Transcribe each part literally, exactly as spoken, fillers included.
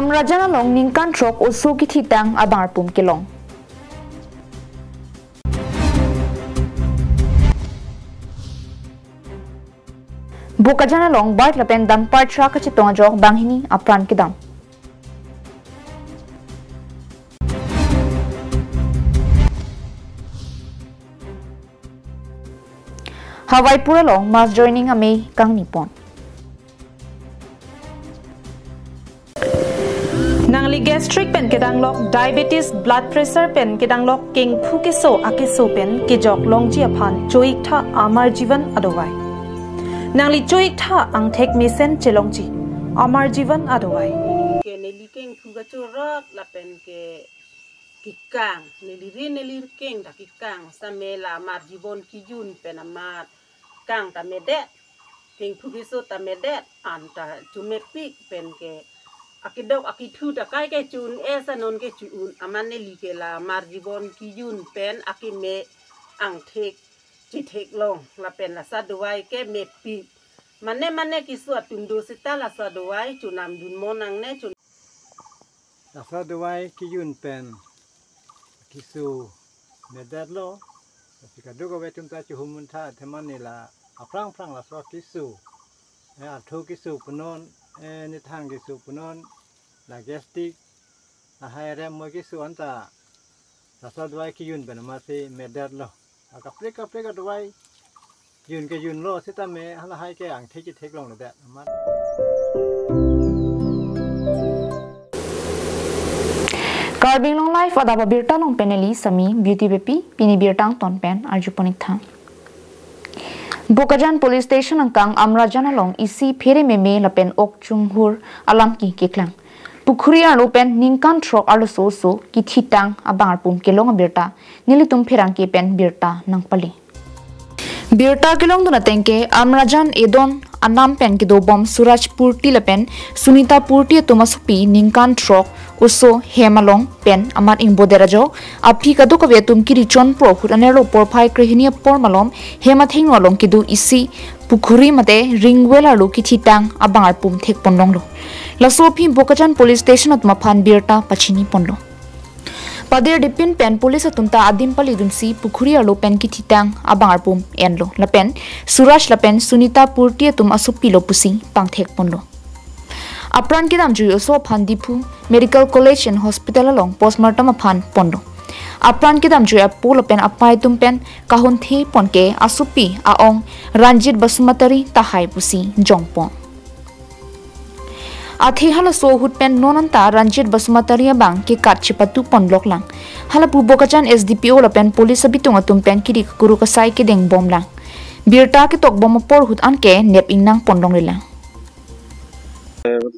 Amrajan along ningkan throk oso kithitang abang arpum kelong. Bokajan along bike lapen dumper truck kachetong ajok banghini apran kedam. Hawaipur along mass joining amei kangni pon. Nangli gastric pen kedanglok, diabetes, blood pressure pen kedanglok, kengphu keso akeso pen kejok longji aphan cho-iktha Amar Jeevan adawai. Nangli cho-iktha angthek mesen chelongji Amar Jeevan adawai. Ke neli kengphu kachorot lapen ke kekang, neli ri neli keng ta kekang, seta me la Amar Jeevan kejun pen amat kang ta medet, kengphu keso ta medet, anta chomepik pen ke akedok akethu ta kai ke cho-un-e, seta non ke cho-un, amat neli ke la Amar Jeevan kejun pen akeme angthek chetheklong lapen laso adawai ke mepik. Mane mane keso atum do seta laso adawai chonamdun mo nangne chon. Laso adawai kejun pen keso medetlo. Lasi kadokave atum ta chihum muntha athema neli la aphrang aphrang laso keso, eh, artho keso punon, eh, nithang keso punon, la gastric, lahai rem mo keso anta laso adawai kejun pen amatsi medetlo. Akaprek kaprek adawai jun kejunlo, sitame halahai ke angthek chetheklongledet amat. Karbi Anglong Live adap abirta along pen neli Sami Beauty Beypi, pini birta angton pen arjupon-iktha. Bokajan Police Station angkang Amrajan along isi phere meme lapen ok chunghur alam ke keklang. Pukhuri arlo pen ningkan throk arloso oso kithitang abang arpum kelong abirta nelitum pherangke pen birta nangpale. Birta kelongdun ateng ke Amrajan edon anam pen kedobom Suraj Purti lapen Sunita Purti atum asopi ningkan throk oso hem along pen amat ingbodet ajok aphi kadokave atum kiri chonpro ahut anerlo porphai krehini apor malom hem athengno along kedo isi pukhuri mate ring well arlo kithitang abang arpum thekponlonglo. Laso aphi Bokajan Police Station atum aphan birta pachiniponlo. Padir dipin pen police atum ta adim palidunsi pukhuri arlo pen kithitang abang arpum enlo. Lapen Suraj lapen Sunita Purti atum asopilo pusi pangthekponlo. Apran kedamjui oso aphan Diphu Medical College and Hospital along postmortem aphan ponlo. Apran kedamjui apo lapen apai atum pen kahonthepon ke asopi a-ong Ranjit Basumatary tahai pusi jongpon. Athe halaso ahut pen non anta Ranjit Basumatary abang kekat chepatuponloklang. Halapu Bokajan S D P O lapen police abitung atum pen kiri kuru kasai kedengbomlang. Birta ketokbom apor ahut anke nep ingnangponlonglelang.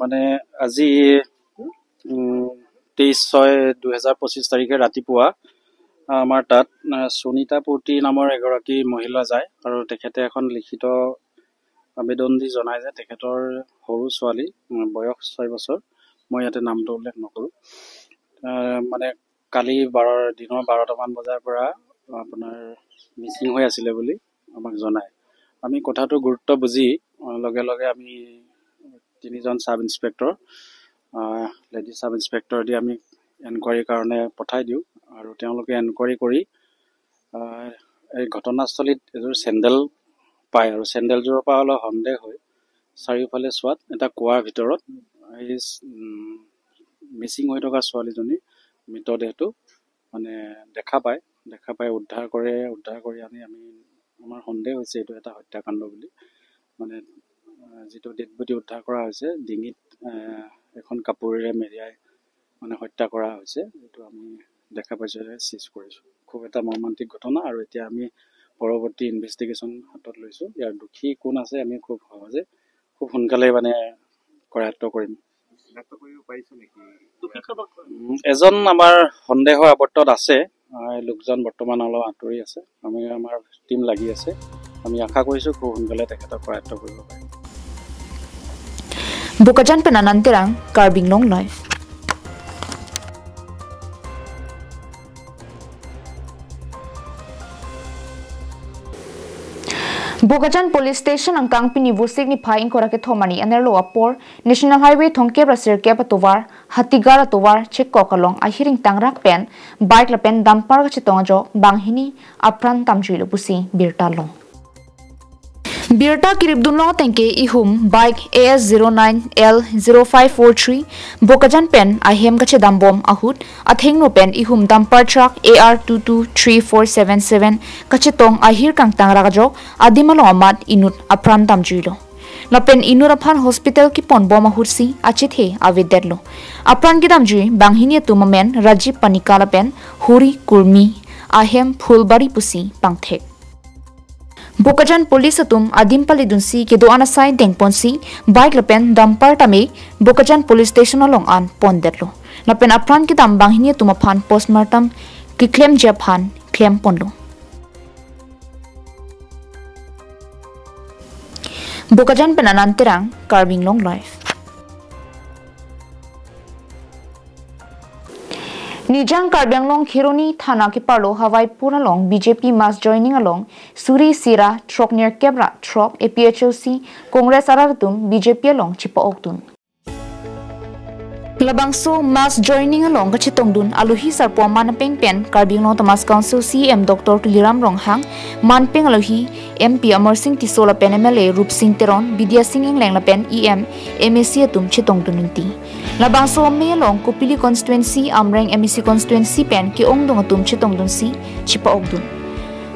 মানে আজি, উম, তেইছ ছয় দুহেজাৰ পঁচিছ তাৰিখে ৰাতিপুৱা আমাৰ তাত, আহ, সুনীতা পূৰ্তি নামৰ এগৰাকী মহিলা যায় আৰু তেখেতে এখন লিখিত আবেদন দি জনায় যে তেখেতৰ সৰু ছোৱালী, উম, বয়স ছয় বছৰ, মই ইয়াতে নামটো উল্লেখ নকৰোঁ, আহ, মানে কালি বাৰ, দিনৰ বাৰটামান বজাৰ পৰা আপোনাৰ মিচিং হৈ আছিলে বুলি আমাক জনায়। আমি কথাটো গুৰুত্ব বুজি, আহ, লগে লগে আমি তিনিজন চাব ইন্সপেক্টৰ, আহ, লেডি চাব ইন্সপেক্টৰ দি আমি এনকুৱাৰীৰ কাৰণে পঠাই দিওঁ আৰু তেওঁলোকে এনকুৱাৰী কৰি, আহ, এই ঘটনাস্থলীত এযোৰ চেণ্ডেল পায় আৰু চেণ্ডেলযোৰৰ পৰা অলপ সন্দেহ হৈ চাৰিওফালে চোৱাত এটা কুৱাৰ ভিতৰত এই, উম, মিচিং হৈ থকা ছোৱালীজনীৰ মৃতদেহটো মানে দেখা পায়। দেখা পাই উদ্ধাৰ কৰে। উদ্ধাৰ কৰি আনি আমি, আমাৰ সন্দেহ হৈছে এইটো এটা হত্যাকাণ্ড বুলি। মানে, আহ, যিটো ডেড বডি উদ্ধাৰ কৰা হৈছে, ডিঙিত, আহ, এখন কাপোৰেৰে মেৰিয়াই মানে হত্যা কৰা হৈছে। এইটো আমি দেখা পাইছোঁ যে চিজ কৰিছোঁ। খুব এটা মৰ্মান্তিক ঘটনা আৰু এতিয়া আমি পৰৱৰ্তী ইনভেষ্টিগেশ্যন হাতত লৈছোঁ। ইয়াৰ দোষী কোন আছে আমি খুব সহজে, খুব সোনকালে মানে কৰায়ত্ব কৰিম। চিনাক্ত কৰিব পাৰিছে নেকি? উম, এজন আমাৰ সন্দেহ আৱৰ্তত আছে। আহ, লোকজন বৰ্তমান অলপ আঁতৰি আছে। আমি, আমাৰ টিম লাগি আছে। আমি আশা কৰিছোঁ খুব সোনকালে তেখেতক কৰায়ত্ব কৰিব পাৰিম। Bokajan pen Anand Terang, Karbi Anglong Live. Bokajan Police Station angkang pini Vosik niphai ingkoi ra kethom arni anerlo apor National Highway thomkep ra sirkep atovar Hatigar atovar chekok along ahir ingtangrak pen bike lapen dumper kachetong ajok banghini apran damjuilo pusi birta long. Birta kiripdunlong atengke ihum bike A S zero nine L zero five four three Bokajan pen ahem kachedambom ahut athengno pen ihum dumper truck A R two two three four seven seven kachetong ahir kangtangrak ajok adim along amat inut apran damjuilo. Lapen inut aphan hospital kiponbom ahutsi achethe avedetlo. Apran kedamjui banghini atum amen Rajiv Panika lapen Hori Kurmi, ahem Phulbari pusi pangthek. Bokajan police atum adim paledunsi kedo-an asai dengponsi bike lapen dumper tame Bokajan police station along an pondetlo. Lapen apran kedam banghini atum aphan postmortem keklemji aphan klemponlo. Bokajan pen Anand Terang, Karbi Anglong Live. Nijang Karbi Anglong Kheroni Thana keparlo Hawaipur along B J P mass joining along suri isi ra throknerkep ra throk A P H L C Congress arat atum B J P along chipa-okdun. Labangso mass joining along kachetongdun alohi sarpo aman apeng pen Karbi Anglong Autonomous Council C E M Doctor Tuliram Ronghang, manpeng alohi M P Amarsing Tisso lapen M L A Rupsing Teron, Bidya Sing Engleng lapen E M, M A C atum chetongdun unti. Labangso amei along Kopili constituency, Amreng M A C constituency pen ke-ongdung atum chetongdunsi chipa-okdun.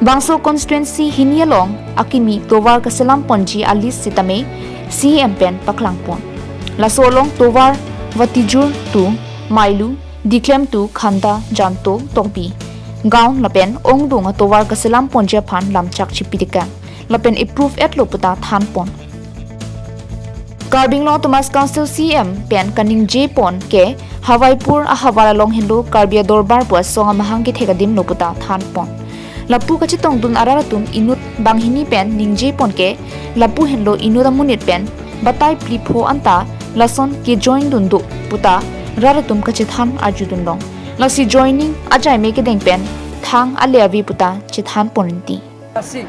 Bangso constituency hini along akimi tovar kaselamponji a-list sitame C E M pen paklangpon. Laso along tovar Vatijur to Mailu, Diklem to Khanda, Janto, Tongpi, Gaon lapen ongdung atovar kaselamponji aphan lamchak chipitekang lapen approve etlo puta thanpon. Karbi Anglong Autonomous Council C E M pen kaningjepon ke Hawaipur ahavar along henlo Karbi adorbar pu asong amahang kethek adimlo puta thanpon. Lapu kachetongdun arat atum inut banghini pen ningjepon ke lapu henlo inut amonit pen batai phli pho anta lason ke-join dun do puta rat atum kachethan arjudunlong. Lasi joining ajaime kedeng pen thang ale ave puta chethanpon unti. Lasi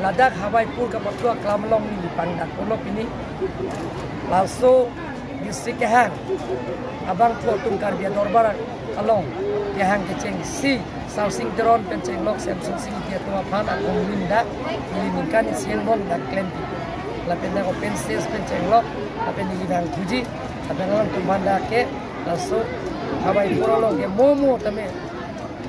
ladak Hawaipur kapathu aklam along neli pangdak pulo pini. Laso district kehang abangphu atum Karbi adorbar along kehang kechengsi Sarsing Teron pen chenglok Samson Sing Ingti atum aphan akonglim dak neli ningkan isi angbong dak klempi. Lapen dak open stage pen chenglok lapen neli vangthuji lapen alangtum aphan dak ke laso Hawaipur along ke mo mo tame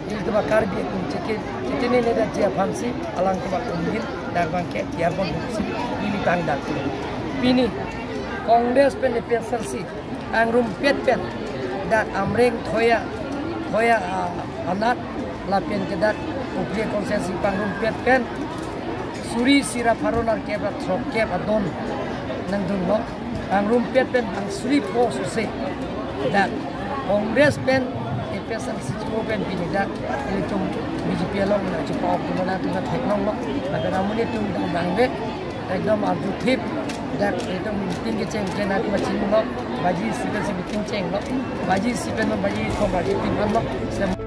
ilitum a-Karbi atum cheke, chekene ne dak ji aphansi alangtum akonglim dak abang ke tiar bom si neli pangdak. Pini Congress pen A P H L C pangrumpet pen dak Amreng Thoya, Thoya, ah, anat lapen ke dak Kopili constituency pangrumpet pen suri isi ra pharo nerkep ra throkkep adon nangdunlo. Pangrumpet pen pangsuri pho suse dak Congress pen A P H L C chipo pen pini dak ilitum B J P along nangchipa-okdun, nangtum theklonglo. Lapen amonit atum dak bangve ekdom arjuthip dak ilitum meeting kecheng ke nangtum chinilo, baji isi pensi meeting chenglo, baji isi pen baji thom baji tin manlo. Sem-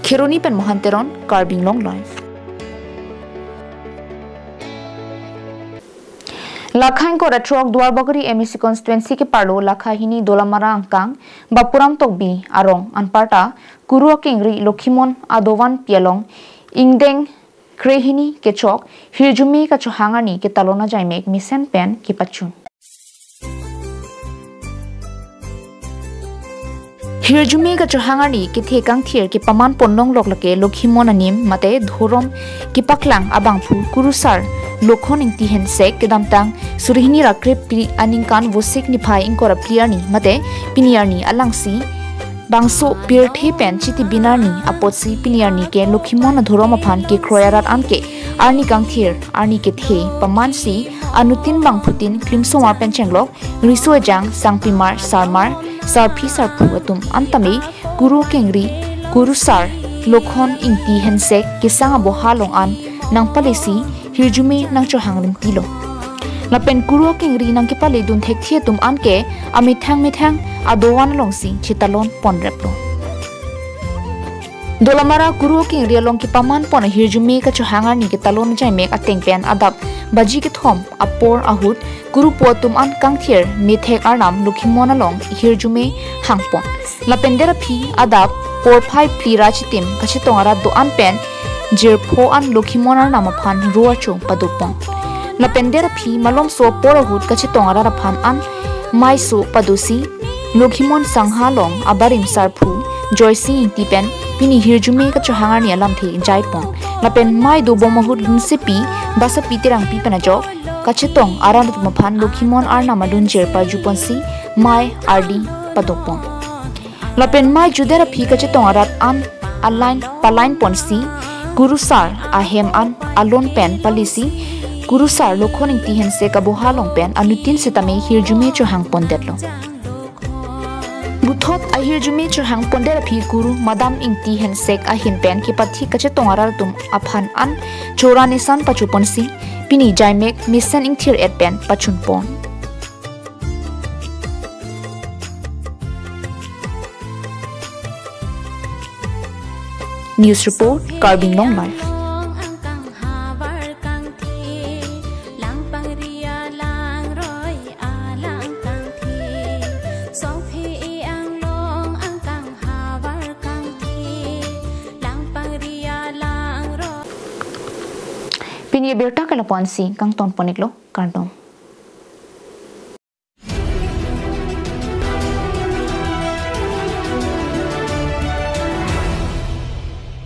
Kheroni pen Mohan Teron, Karbi Anglong Live. Lakha ingkoi ra throk Duarbagori M A C constituency keparlo lakha hini Dolamara angkang Bapuram Tokbi arong anparta Kuru akengri Lokhimon adovan pi along ingdeng krehini kechok hirjume kachohang arni ketalon ajaimek mesen pen kepachun. Hirjume kachohang arni kethe kangthir kepaman ponlonglok lake Lokhimon anim mate dhorom kepaklang abangphu Kurusar Lokhon Ingti Hensek kedamtang suri hini ra krepri aningkan Vosik niphai ingkoi ra phli arni mate pini arni alangsi bangso pirthe pen chitibin arni apotsi pini arni ke Lokhimon adhorom aphan kekroi arat anke arni kangthir arni kethe pamansi anuttin bangphutin klimsomar pen chenglok riso ejang sangpimar sarmar sarpi sarpo atum antame Kuru kengri Kurusar Lokhon Ingti Hensek kesang aboha along an nangpalesi hirjume nangchohang rimtilo. Lapen Kuru akengri nangkepaledun thekthe atum anke amethang methang adovan alongsi chetalon ponreplo. Dolamara Kuru Kengri along kepaman pon ahirjume kachohang arni ketalon jaimek ateng pen adap baji kethom apor ahut kurupo atum an kangthir methek arnam Lokhimon along hirjume hangpon. Lapen det aphi adap porphai phli ra chitim kachetong arat do-an pen jirpo an Lokhimon arnam aphan ro archo padopon. Lapen det aphi malomso apor ahut kachetong arat aphan an maiso padosi Lokhimon sangha along abarim sarphu Joysing Ingti pen pini hirjume kachohang arni alamthe jaipon. Lapen mai dobom ahut lunsepi Basapi Terangpi pen ajok kachetong arat atum aphan Lokhimon arnam adun jir parjuponsi mai ardi padopon. Lapen mai judet aphi kachetong arat an alain palain ponsi Kurusar ahem an alon pen palisi Kurusar Lokhon Ingti Hensek aboha along pen anuttin setame hirjume chohang pondetlo. Puthot ahirjume chohang pondet aphi Kuru Madam Ingti Hensek ahin pen kepathi kachetong arat atum aphan an chora nisan pachoponsi pini jaimek mesen ingthir et pen pachunpon. News report, Karbi Anglong Live. Pini abirta ke lapu-ansi kangton pon-iklo, kardom.